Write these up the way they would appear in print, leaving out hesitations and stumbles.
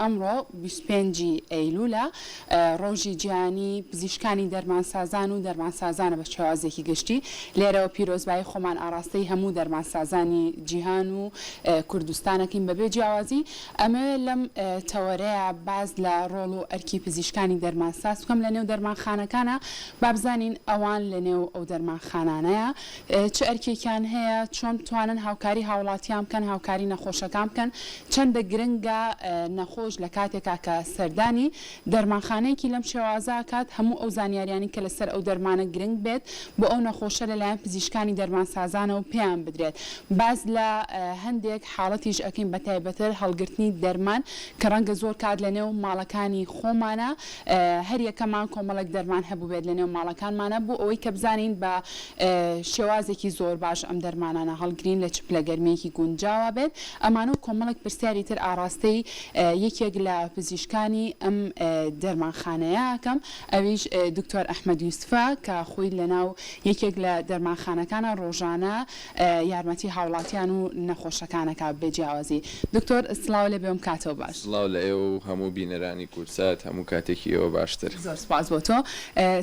ئەمڕۆ 25 ی ئەیلولە، ڕۆژی جیهانی پزیشکانی دەرمانسازان و دەرمانسازانە بە شێوازێکی گشتی، لێرەوە پیرۆزبایی خۆمان ئاڕاستەی هەموو دەرمانسازانی جیهان و کوردستان ئەکەین بەبێ جیاوازی، ئەمەوێ لەم تەوەرەیا باس لە ڕۆڵ و ئەرکی پزیشکانی دەرمانساز بکەم لەنێو دەرمانخانەکانا، با بزانین ئەوان لەنێو ئەو دەرمانخانانەیا چ ئەرکێکیان هەیە، چۆن بتوانن هاوکاری هاوڵاتیان بکەن، هاوکاری نەخۆشەکان بکەن، چەندە گرنگە نەخۆش لە کاتێکا کە سەردانی دەرمانخانەیەکی لەم شێوازە ئەکات هەموو ئەو زانیاریانەی کە لەسەر ئەو دەرمانە گرنگ بێت بۆ ئەو نەخۆشە لەلایەن پزیشکانی دەرمانسازانەوە پێیان بدرێت. باس لە هەندێک حاڵەتیش ئەکەین بەتایبەتر هەڵگرتنی دەرمان کە ڕەنگە زۆر کات لەنێو ماڵەکانی خۆمانا هەریەکەمان کۆمەڵێک دەرمان هەبووبێت لەنێو ماڵەکانمانا بۆ ئەوەی کە بزانین بە شێوازێکی زۆر باش ئەم دەرمانانە هەڵگرین لە چ پلە گەرمییەکی گونجاوا بێت ئەمانە و کۆمەڵێک پرسیاری تر ئاڕاستەی یەکێک لە پزیشکانی ئەم دەرمانخانەیە ئەکەم ئەویش دکتۆر ئەحمەد یوسفە کە خۆی لەناو یەکێک لە دەرمانخانەکانە ڕۆژانە یارمەتی هاوڵاتیان و نەخۆشەکان ئەکات بێ جیاوازی. دکتۆر سڵاو لێ بێ ئەم کاتەو باش. سڵاو لە ئێوە و هەموو بینەرانی کوردسات هەموو کاتێکی ئێوە باشتر. زۆر سوپاس بۆ تۆ.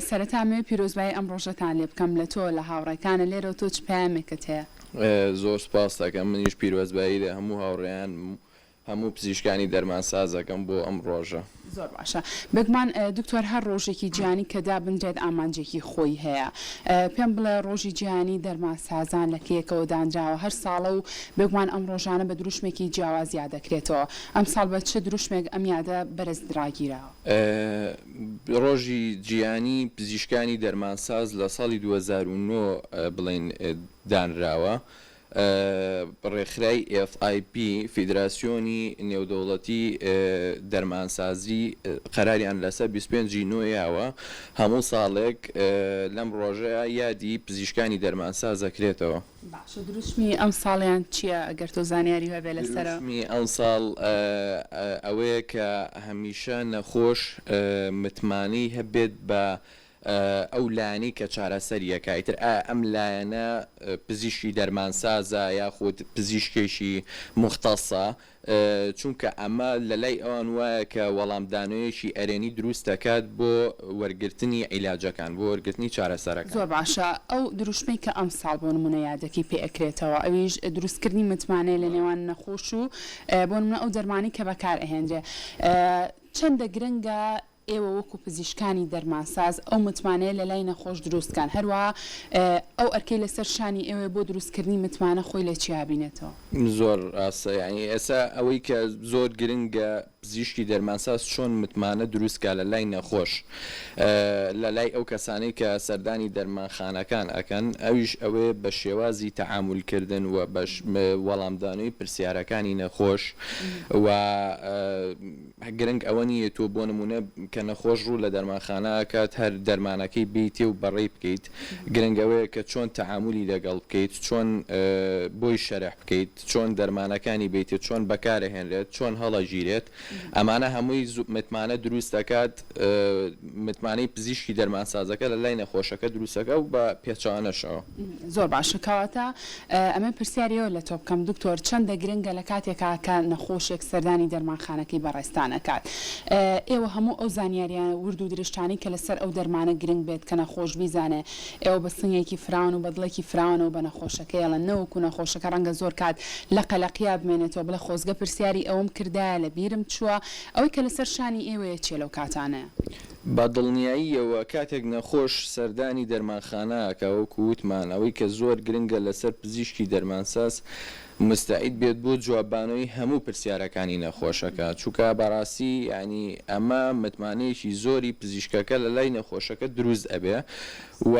سەرەتا ئەمەوێ پیرۆزبایی ئەم ڕۆژەتان لێ بکەم لە تۆ لە هاوڕێکانە لێرەوە تۆ چ پەیامێکت هەیە؟ زۆر سوپاست ئەکەم منیش پیرۆزبایی لە هەموو هاوڕێیانم و هەموو پزیشکانی دەرمانساز ئەکەم بۆ ئەم ڕۆژە. زۆر باشە بێگومان دکتۆر هەر ڕۆژێکی جیهانی کە دابنرێت ئامانجێکی خۆی هەیە پێم بڵێ ڕۆژی جیهانی دەرمانسازان لە کەیەکەوە دانراوە هەر ساڵە و بێگومان ئەم ڕۆژانە بە دروشمێکی جیاواز یادەکرێتەوە ئەمساڵ بە چ دروشمێک ئەم یادە بەرز ڕاگیراوە؟ ڕۆژی جیهانی پزیشکانی دەرمانساز لە ساڵی 2009 بڵێین دانراوە ڕێکخرای FIP، فیدراسیۆنی نێودەوڵەتی دەرمانسازی، قەراریان لەسەر 25 ی نۆ یاوە، هەموو ساڵێک لەم ڕۆژەیا یادی پزیشکانی دەرمانساز ئەکرێتەوە. باشە دروشمی ئەمساڵیان چییە ئەگەر تۆ زانیاری هەبێ لەسەرەوە؟ دروشمی ئەمساڵ ئەوەیە کە هەمیشە نەخۆش متمانەی هەبێت بە ئەو لایەنەی کە چارەسەری ئەکا ئیتر ئایا ئەم لایەنە پزیشکی دەرمانسازە یاخود پزیشکێکی موختەسە چونکە ئەمە لەلای ئەوان وایە کە وەڵامدانەوەیەکی ئەرێنی دروست دەکات بۆ وەرگرتنی عیلاجەکان بۆ وەرگرتنی چارەسەرەکان. زۆر باشە ئەو دروشمەی کە ئەمساڵ بۆ نمونە یادەکەی پێ ئەکرێتەوە ئەویش دروستکردنی متمانەیە لە نێوان نەخۆش و بۆ نمونە ئەو دەرمانەی کە بەکار ئەهێنرێ چەندە گرنگە ئێوە وەکو پزیشکانی دەرمانساز ئەو متمانەیە لەلای نەخۆش دروست کەن، هەروەها ئەو ئەرکەی لەسەر شانی ئێوەیە بۆ دروستکردنی متمانە خۆی لە چیا بینێتەوە؟ زۆر ڕاستە، یانی ئێستا ئەوەی کە زۆر گرنگە پزیشکی دەرمانساز چۆن متمانە دروست کا لە لای نەخۆش، لە لای ئەو کەسانەی کە سەردانی دەرمانخانەکان ئەکەن، ئەویش ئەوەیە بە شێوازی تەعامول کردن و بە وەڵامدانەوەی پرسیارەکانی نەخۆش و گرنگ ئەوە نییە تۆ بۆ نموونە کە نەخۆش ڕوو لە دەرمانخانە ئەکات هەر دەرمانەکەی بێیتێ و بەڕێی بکەیت، گرنگ ئەوەیە کە چۆن تەعامولی لەگەڵ بکەیت، چۆن بۆی شەرح بکەیت، چۆن دەرمانەکانی بێیتێ، چۆن بەکارئەهێنرێت، چۆن هەڵەگیرێت، ئەمانە هەمووی متمانە دروست ئەکات، متمانەی پزیشکی دەرمانسازەکە لە لای نەخۆشەکە دروست ئەکا و بە پێچەوانەشەوە. زۆر باشە کەواتە ئەمەوێ پرسیاری ئەوە لە تۆ بکەم دکتۆر چەندە گرنگە لە کاتێکا کە نەخۆشێک سەردانی دەرمانخانەکەی بەڕێزتان ئەکات ئێوە هەموو ئەو زانیاریە ورد و درشتانەی کە لەسەر ئەو دەرمانە گرنگ بێت کە نەخۆش بیزانێ ئێوە بە سنگێکی فراوان و بە دڵێکی فراوانەوە بە نەخۆشەکەی ئەڵێن نەوەکو نەخۆشەکە ڕەنگە زۆر کات لە قەلەقیا بمێنێتەوە بڵێ خۆزگە پرسیاری ئەوەم کردایە لە بیرم چووە ئەوەی کە لەسەر شانی ئێوەیە چیە لەو کاتانەیە؟ بە دڵنیاییەوە کاتێک نەخۆش سەردانی دەرمانخانە ئەکا وەکو وتمان ئەوەی کە زۆر گرنگە لەسەر پزیشکی دەرمانساز موستەعید بێت بۆ جوابانەوەی هەموو پرسیارەکانی نەخۆشەکە چونکە بەڕاستی یانی ئەمە متمانەیەکی زۆری پزیشکەکە لەلای نەخۆشەکە دروست ئەبێ و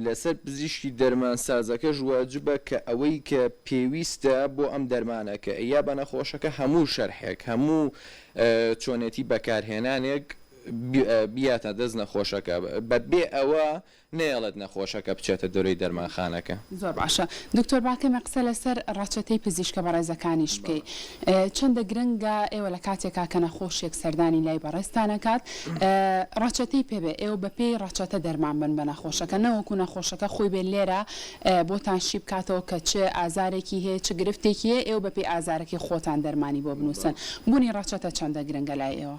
لەسەر پزیشکی دەرمانسازەکەش واجبە کە ئەوەی کە پێویستە بۆ ئەم دەرمانەکە یا بە نەخۆشەکە هەموو شەرحێک هەموو چۆنێتی بەکارهێنانێک. بیاتە دەست نەخۆشەکە بە بێ ئەوە نەیەڵێت نەخۆشەکە بچێتە دەرۆی دەرمانخانەکە. زۆر باشە دکتۆر با کەمێک قسە لەسەر ڕەچەتەی پزیشکە بەڕێزەکانیش بکەی چەندە گرنگە ئێوە لە کاتێکا کە نەخۆشێک سەردانی لای بەڕێزتان ئەکات ڕەچەتەی پێ بێ ئێوە بەپێی ڕەچەتە دەرمان بن بە نەخۆشەکە نەوەکو نەخۆشەکە خۆی بێ لێرە بۆتان شی بکاتەوە کە چ ئازارێکی هەیە چ گرفتێکی هەیە ئێوە بەپێی ئازارەکەی خۆتان دەرمانی بۆ بنووسن بوونی ڕەچەتە چەندە گرنگە لای ئێوە؟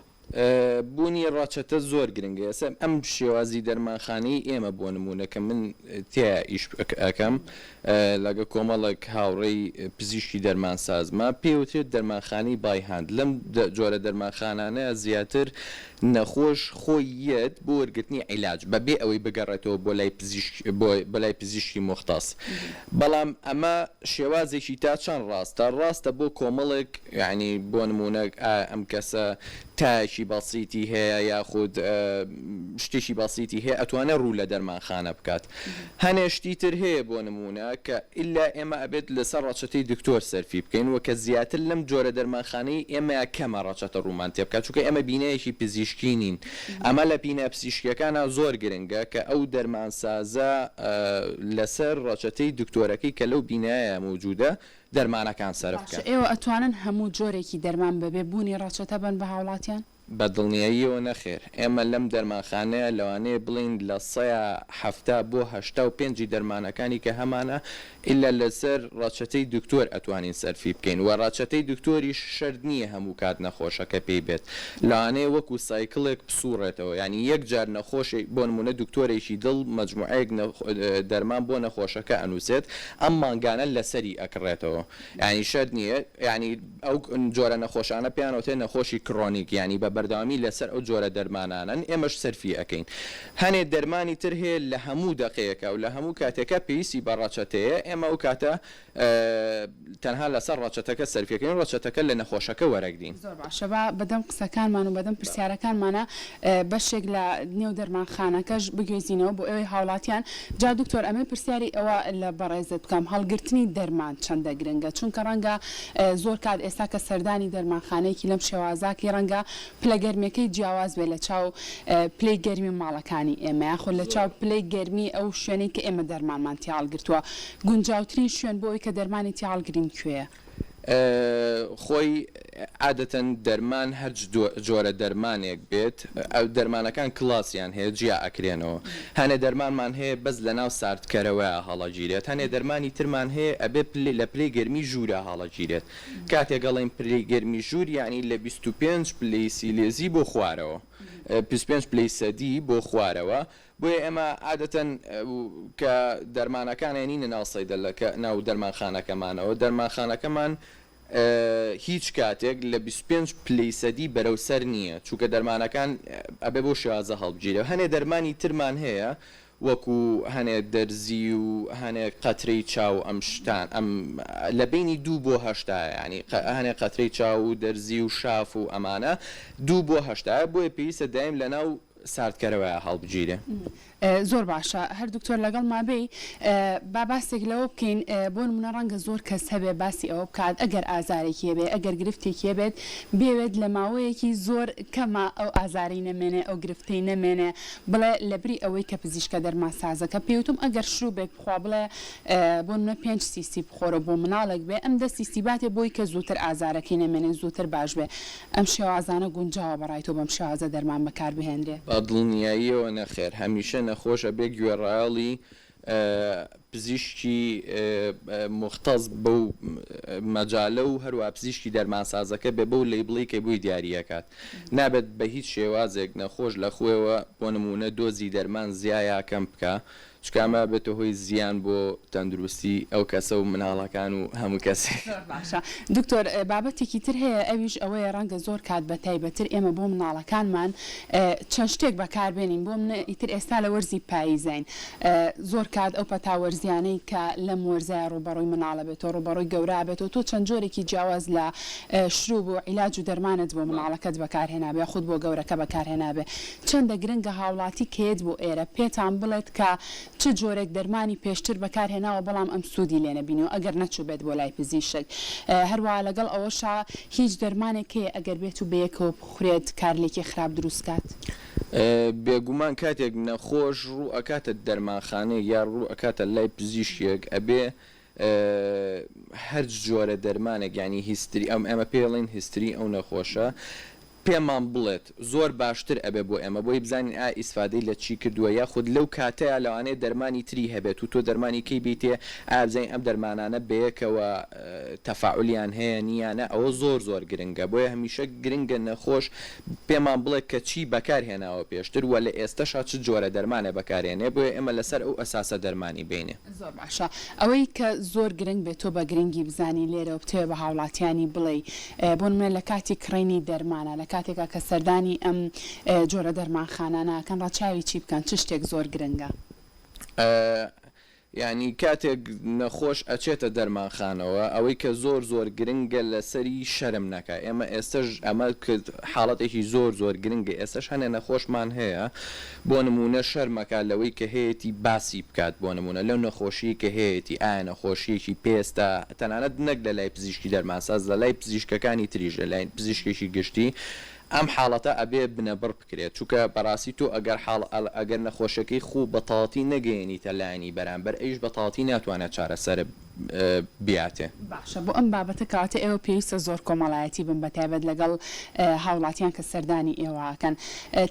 بوونی ڕەچەتە زۆر گرنگە ئێستا ئەم شێوازی دەرمانخانەی ئێمە بۆ نموونە کە من تیایا ئیش ئەکەم لەگە کۆمەڵێک هاوڕێی پزیشکی دەرمانسازمە پێی وترێت دەرمانخانەی by hand لەم جۆرە دەرمانخانانە زیاتر نەخۆش خۆی یەت بۆ وەرگرتنی عیلاج بە بێ ئەوەی بگەڕێتەوە بۆ لای پزیشک بۆ لای پزیشکی موختەس بەڵام ئەمە شێوازێکی تا چەند ڕاستە ڕاستە بۆ کۆمەڵێک یانی بۆ نموونە ئایا ئەم کەسە تایەکی بەسیتی هەیە یاخود شتێکی بەسیتی هەیە ئەتوانێت ڕوو لە دەرمانخانە بکات هەنێ شتی تر هەیە بۆ نموونە کە ئیلا ئێمە ئەبێت لەسەر ڕەچەتەی دکتۆر سەرفی بکەین و کە زیاتر لەم جۆرە دەرمانخانەی ئێمەیا کەمە ڕەچەتە ڕوومان تێ بکات چونکە ئێمە بینایەکی پزیشکی نین ئەمە لە بینا پزیشکیەکانا زۆر گرنگە کە ئەو دەرمانسازە لەسەر ڕەچەتەی دکتۆرەکەی کە لەو بینایە مەوجودە دەرمانەکان سەرف باشە بکەن. ئێوە ئەتوانن هەموو جۆرێکی دەرمان بەبێ بوونی ڕەچەتە بەن بە هاوڵاتیان؟ بە دڵنیاییەوە نەخێر، ئێمە لەم دەرمانخانەیە لەوانەیە بڵێین لە سەیا 70 بۆ 85 ی دەرمانەکانی کە هەمانە ئیلا لەسەر ڕەچەتەی دکتۆر ئەتوانین سەرفی بکەین وە ڕەچەتەی دکتۆریش شەرت نییە هەموو کات نەخۆشەکە پێی بێت لەوانەیە وەکو cycle ێک بسوڕێتەوە یانی یەک جار نەخۆشێک بۆ نمونە دکتۆرێکی دڵ مەجموعەیەک دەرمان بۆ نەخۆشەکە ئەنوسێت ئەم مانگانە لەسەری ئەکڕێتەوە یانی شەرت نییە یانی ئەو جۆرە نەخۆشانە پێیان ئەوترێت نەخۆشی chronic یانی بە بەردەوامی لەسەر ئەو جۆرە دەرمانانەن ئێمەش سەرفی ئەکەین هەنێ دەرمانی تر هەیە لە هەموو دەقەیەکا و لە هەموو کاتێکا پێویستی بە ڕەچەتەیە ئێمە ئەو کاتە تەنها لەسەر ڕەچەتەکە سەرفی ئەکەین و ڕەچەتەکە لە نەخۆشەکە وەرەگرین. زۆر باشە با بەدەم قسەکانمان و بەدەم پرسیارەکانمانا بەشێک لە نێو دەرمانخانەکەش بگوێزینەوە بۆ ئێوەی هاوڵاتیان جا دکتۆر ئەمەوێ پرسیاری ئەوە لە بەڕێزت بکەم هەڵگرتنی دەرمان چەندە گرنگە چونکە ڕەنگە زۆر کات ئێستا کە سەردانی دەرمانخانەیەکی لەم شێوازاکی ڕەنگە پلە گەرمیەکەی جیاواز بێت لە چاو پلەی گەرمی ماڵەکانی ئێمە یاخود لە چاو پلەی گەرمی ئەو شوێنەی کە ئێمە دەرمانمان تیا هەڵگرتووە گونجاوترین شوێن بۆ ئەوەی کە دەرمانی تیا هەڵگرین کوێیە؟ خۆی عادەتەن دەرمان هەرچ جۆرە دەرمانێک بێت دەرمانەکان کلاسیان هەیە جیا ئەکرێنەوە هەنێ دەرمانمان هەیە بەس لەناو ساردکەرەوەیا هەڵەگیرێت هەنێ دەرمانی ترمان هەیە ئەبێ لە پلەی گەرمی ژوورا هەڵەگیرێت کاتێک ئەڵێین پلەی گەرمی ژوور یانی لە 25 پلەی سیلێزی بۆ خوارەوە 25 پلەی سەدی بۆ خوارەوە بۆیە ئێمە عادەتەن کە دەرمانەکان ئەیەنینە ناو صەیدەلەکە ناو دەرمانخانەکەمانەوە دەرمانخانەکەمان هیچ کاتێک لە 25 پلەی سەدی بەرەو سەر نییە چونکە دەرمانەکان ئەبێ بەو شێوازە هەڵبگیرێ هەنێ دەرمانی ترمان هەیە وەکو هەنێ دەرزی و هەنێ قەترەی چاو ئەم شتان ئەم لە بەینی دوو بۆ هەشتایە یانی هەنێ قەترەی چاو و دەرزی و شاف و ئەمانە دوو بۆ هەشتایە بۆیە پێویستە دایم لەناو ساردکەرەوەیا هەڵبگیرێ. زۆر باشە هەر دکتۆر لەگەڵما بێی با باسێک لەوە بکەین بۆ نمونە ڕەنگە زۆر کەس هەبێ باسی ئەوە بکات ئەگەر ئازارێکی هەبێ ئەگەر گرفتێکی هەبێت بێوێت لە ماوەیەکی زۆر کەما ئەو ئازارەی نەمێنێ ئەو گرفتەی نەمێنێ بڵێ لەبری ئەوەی کە پزیشکە دەرمانسازەکە پێی وتوم ئەگەر شروبێک بخوا بڵێ بۆ نمونە پێنج سیسی بخۆرە بۆ مناڵێک بێ ئەم دە سیسی باتێ بۆی کە زووتر ئازارەکەی نەمێنێ زووتر باش بێ ئەم شێوازانە گونجاوە بەڕای تۆ بەم شێوازە دەرمان بەکار بهێنرێ؟ بە دڵنیاییەوە نەخێر، هەمیشە نەخۆش ئەبێ گوێڕایەڵی پزیشکی موختەس بەو مەجالە و هەروەها پزیشکی دەرمانسازەکە بێ بەو label ەی کە بۆی دیاری ئەکات. نابێت بە هیچ شێوازێک نەخۆش لە خۆیەوە بۆ نموونە dose ی دەرمان زیا یا کەم بکا چونکە ئەمە ئەبێتە هۆی زیان بۆ تەندروستی ئەو کەسە و مناڵەکان و هەموو کەسێک. زۆر باشە دکتۆر بابەتێکی تر هەیە ئەویش ئەوەیە ڕەنگە زۆر کات بە تایبەتر ئێمە بۆ مناڵەکانمان چەند شتێک بەکار بێنین بۆ منە ئیتر ئێستا لە وەرزی پاییزاین زۆر کات ئەو پەتا وەرزیانە. نەخۆشیانەی کە لەم وەرزایە ڕووبەڕووی مناڵ ئەبێتەوە، ڕووبەڕووی گەورە ئەبێتەوە، تۆ چەند جۆرێکی جیاواز لە شروب و عیلاج و دەرمانت بۆ مناڵەکەت بەکارهێنابێ یاخود بۆ گەورەکە بەکارهێنابێ، چەندە گرنگە هاوڵاتی کە یەت بۆ ئێرە پێتان بڵێت کە چ جۆرێک دەرمانی پێشتر بەکارهێناوە بەڵام ئەم سوودی لێ نەبینیوە ئەگەر نەچووبێت بۆ لای پزیشک هەروەها لەگەڵ ئەوەشا هیچ دەرمانێک هەیە ئەگەر بێت و بەیەکەوە بخورێت کارلێکی خراپ دروست کات؟ بێگومان کاتێک نەخۆش ڕوو ئەکاتە دەرمانخانەیەک یا ڕوو ئەکاتە لای پزیشکێک ئەبێ هەر جۆرە دەرمانێک یانی history ئەم ئێمە پێی ئەڵێین history ئەو نەخۆشە پێمان بڵێت زۆر باشتر ئەبێ بۆ ئێمە بۆی بزانین ئایا ئیسفادەی لە چی کردووە یاخود لەو کاتەیا لەوانەیە دەرمانی تری هەبێت و تۆ دەرمانی کەی بیتێ ئایا بزانین ئەم دەرمانانە بەیەکەوە تەفاعولیان هەیە نیانە ئەوە زۆر زۆر گرنگە بۆیە هەمیشە گرنگە نەخۆش پێمان بڵێ کە چی بەکار هێناوە پێشتر وە لە ئێستەشا چ جۆرە دەرمانێ بەکار هێنێ بۆیە ئێمە لەسەر ئەو ئەساسە دەرمانی بەینێ. زۆر باشە ئەوەی کە زۆر گرنگ بێت تۆ بە گرنگی بزانی لێرەوە بتەوێ بە هاوڵاتیانی بڵێی بۆ نمونە لە کاتی کڕینی دەرمانە لە کاتێکا کە سەردانی ئەم جۆرە دەرمانخانانە ئەکەن ڕەچاوی چی بکەن چ شتێک زۆر گرنگە؟ یانی کاتێک نەخۆش ئەچێتە دەرمانخانەوە ئەوەی کە زۆر زۆر گرنگە لەسەری شەرم نەکا ئێمە ئێستەش ئەمە حاڵەتێکی زۆر زۆر گرنگە ئێستەش هەنێ نەخۆشمان هەیە بۆ نموونە شەرمەکا لەوەی کە هەیەتی باسی بکات بۆ نموونە لەو نەخۆشیەی کە هەیەتی ئایا نەخۆشیەکی پێستە تەنانەت نەک لە لای پزیشکی دەرمانساز لە لای پزیشکەکانی تریش لە لای پزیشکێکی گشتی ئەم حاڵەتە ئەبێ بنەبڕ بکرێت چونکە بەڕاستی تۆ ئەگەر حاڵ ئەگەر نەخۆشەکەی خوو بە تەواتی نەگەیەنیتە لایەنی بەرامبەر ئەویش بە تەواتی ناتوانێت چارەسەر بیاتێ. باشە بۆ ئەم بابەتە کەواتە ئێوە پێویستە زۆر کۆمەڵایەتی بن بەتایبەت لەگەڵ هاوڵاتیان کە سەردانی ئێوە ئەکەن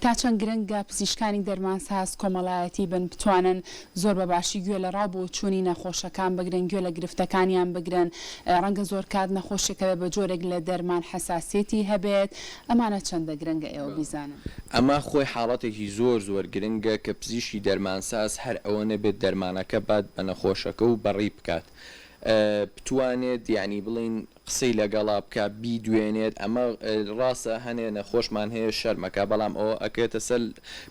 تا چەند گرنگە پزیشکانی دەرمانساز کۆمەڵایەتی بن بتوانن زۆر بە باشی گوێ لە ڕاو بۆچوونی نەخۆشەکان بگرن گوێ لە گرفتەکانیان بگرن ڕەنگە زۆر کات نەخۆشێک هەبێت بە جۆرێک لە دەرمان حەساسیەتی هەبێت ئەمانە چەندە گرنگە ئێوە بیزانن. ئەمە خۆی حاڵەتێکی زۆر زۆر گرنگە کە پزیشکی دەرمانساز هەر ئەوە نەبێت دەرمانەکە بات بە نەخۆشەکە و بەڕی بکات بتوانێت یانی بڵێین قسەی لەگەڵا بکا بیدوێنێت ئەمە ڕاستە هەنێ نەخۆشمان هەیە شەرمەکا بەڵام ئەوە ئەکەوێتە سەر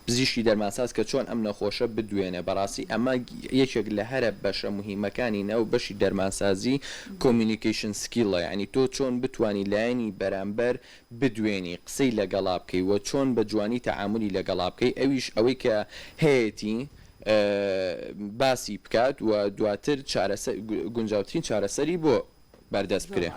پزیشکی دەرمانساز کە چۆن ئەم نەخۆشە بدوێنێ بەڕاستی ئەمە یەکێک لە هەرە بەشە موهیمەکانی ناو بەشی دەرمانسازی communication skill ە یانی تۆ چۆن بتوانی لایەنی بەرامبەر بدوێنی قسەی لەگەڵا بکەی وە چۆن بە جوانی تەعامولی لەگەڵا بکەی ئەویش ئەوەی کە هەیەتی باسی بکات و دواتر چارەسەر گونجاوترین چارەسەری بۆ بەردەست بکرێ.